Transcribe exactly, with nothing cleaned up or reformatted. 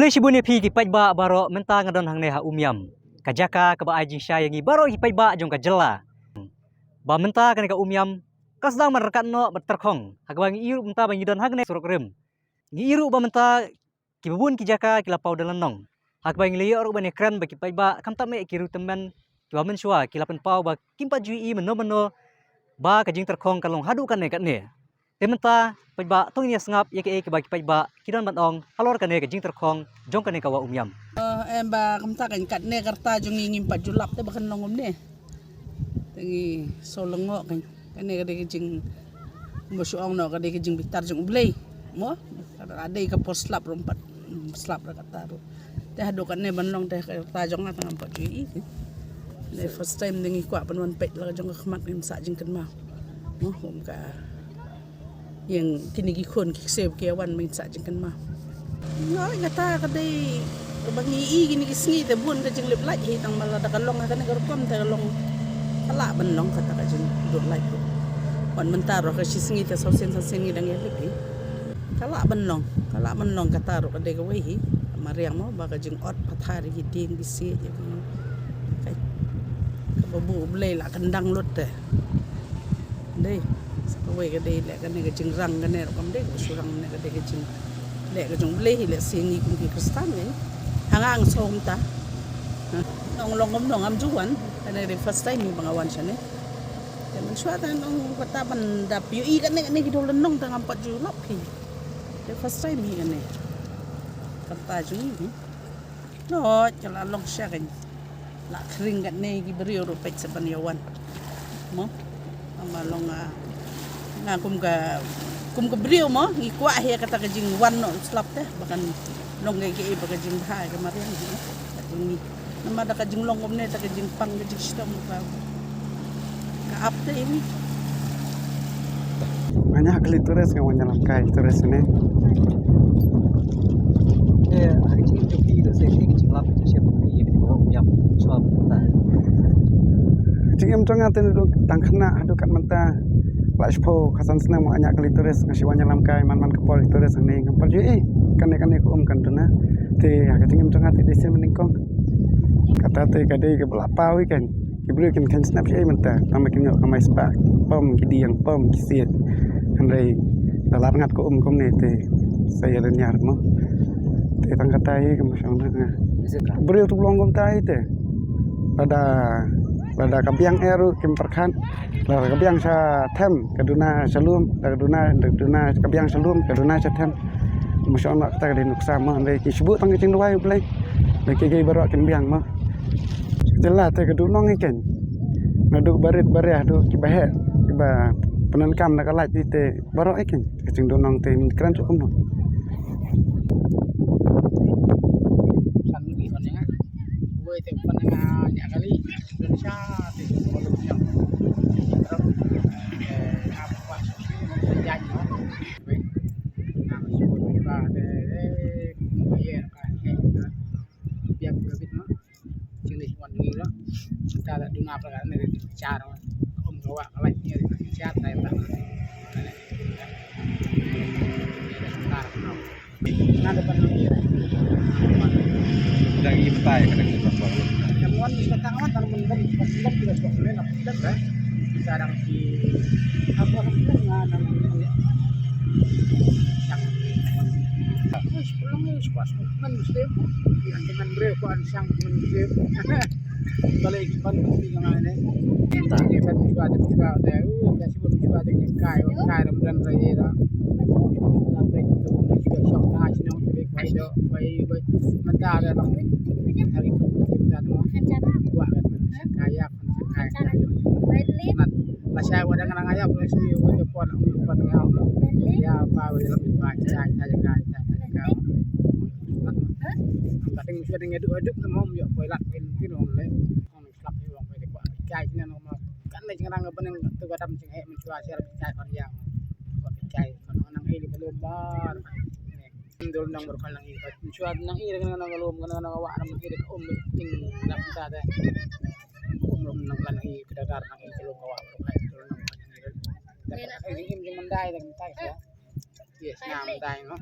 Shibun ïa phi ki paidbah baroh, mynta nga don hangne ha Umiam, ka jaka kaba ai jingshai ïa ngi baroh ki paidbah jong ka jylla. Ba mynta kane ka Umiam ka sdang ban ryngkat noh bad tyrkhong, ha kaba ngi ïohi mynta ba ngi don hangne surok rim. Ngi ïohi ba mynta kiba bun ki jaka ki la paw da lynnong, ha kaba ngi la ïoh ruh ban ïakren bad ki paidbah, khamtam eh ki riew tymmen kiba mynshuwa ki la pynpaw ba kim pat ju ïohi mynno mynno ba ka jingtyrkhong ka long haduh kane kane. Te mynta paidbah, to ngin ïa sngap ïa kaei kaba ki paidbah ki don ban ong halor kane ka jingtyrkhong jong kane ka wah Umiam. Eh, em ba kumta kan, katne ka rta jong ngi ngim pat ju lap te ba kan long kumne. Te ngi shu lyngngoh kan. Kane ka dei ka jing, mo shu ong noh, ka dei ka jingbitar jong U Blei. Mo, ka dei ka por slap ruh, em pat slap ruh kata ruh. Te haduh kane ban long te ka rta jong nga tang em pat ju ïohi. Te first time te ngi kwah ban wan peit la ka jong ka khmat, ngin sah jingkynmaw. Mo, kum ka ïing kine ki khun ki ksiew ki wan, ngin sah jingkynmaw. Nga, kata ka dei kaba ngi ïohi kine ki sngi te bun ka jinglip lait hi, tang ba lada ka long ha kane ka rukom te ka long, ka lah ban long kata ka jingduh lait ruh. Wan mynta ruh ka shi sngi te saw sien saw sien ngi dang ïalip hi. Ka lah ban long, ka lah ban long kata ruh ka dei kawei hi. Mariang mo ba ka jingot pathar ïa ki dieng bisiej ïa ki, ka, kaba buh U Blei la kyndang lut te. Dei sa kawei ka dei leh kane ka jingrang kane ruh kam dei kaba shu rang, kane ka dei ka jingleh ka jong U Blei hi, lehse ngi kum ki Khristan ngi. Ha nga nga shu kumta. Ha, nong long kumno ngam ju wan. Kane ka dei first time hi ba nga wan shane. Te mynshuwa te nong kata ban dap ïohi kane, kane ki dei lynnong te ngam pat ju lap hi. Te first time hi kane. Kata jong ngi hi. Noh, ka la long sha kan. La khring katne ki briew ruh peit sa ban ïa wan. Mo. Ama long, ah, nga kum ka, kum ka briew mo, ngi kwah hi kata ka jingwan noh slap te ba kan long kaei kaei ba ka jingbha ka mariang hi. Ka jong ngi. Namar da ka jinglong kumne, da ka jingpang, ka jingshitom ka, ka ap te ïa ngi. Nga ñiah kylli tourist, nga wan ïalam kai tourist ne. Eh, ha ka jingim jong phi, lehse ka jinglap ka jingshem phi ïa ka jinglong ïap shuwa mynta. Ka jingim jong nga te naduh tang khynnah haduh kat mynta, la shiphew ka san snem nga ñiah kylli tourist, nga shu wan ïalam kai man man ka por ïa tourist hangne, ngam pat ju ïohi kane kane ka um kan duna. Te ha ka jingim jong nga te dei sien mynnyngkong. Kata te ka dei kaba la paw ïa kan. Ki briew kin khein snap shaei mynta, tang ba kim ïoh kamai spah, pom ki dieng, pom ki siej. Hynrei da la rngat ka um kumne te sa ïa lynñiar mo. Te tang kata hi ka mashong na nga. Briew tu long kumta hi te. Lada, lada ka biang eh ruh kim pyrkhat. Lada ka biang sha them, ka duna sha lum, lada ka duna, ka duna, ka biang sha lum, ka duna sha them. Mashong na kata ka dei nuksa mo, hynrei ki shu buh tang ka jingduwai U Blei. Ba ki, ki baroh kin biang mo. Jylla te ka duh nong ïa kan. Naduh barit bariah, duh kiba heh, kiba pyndonkam na ka lait te baroh ïa kan. Ka jingduh nong te kren shuh kumno. Yes, nah, mendai, no.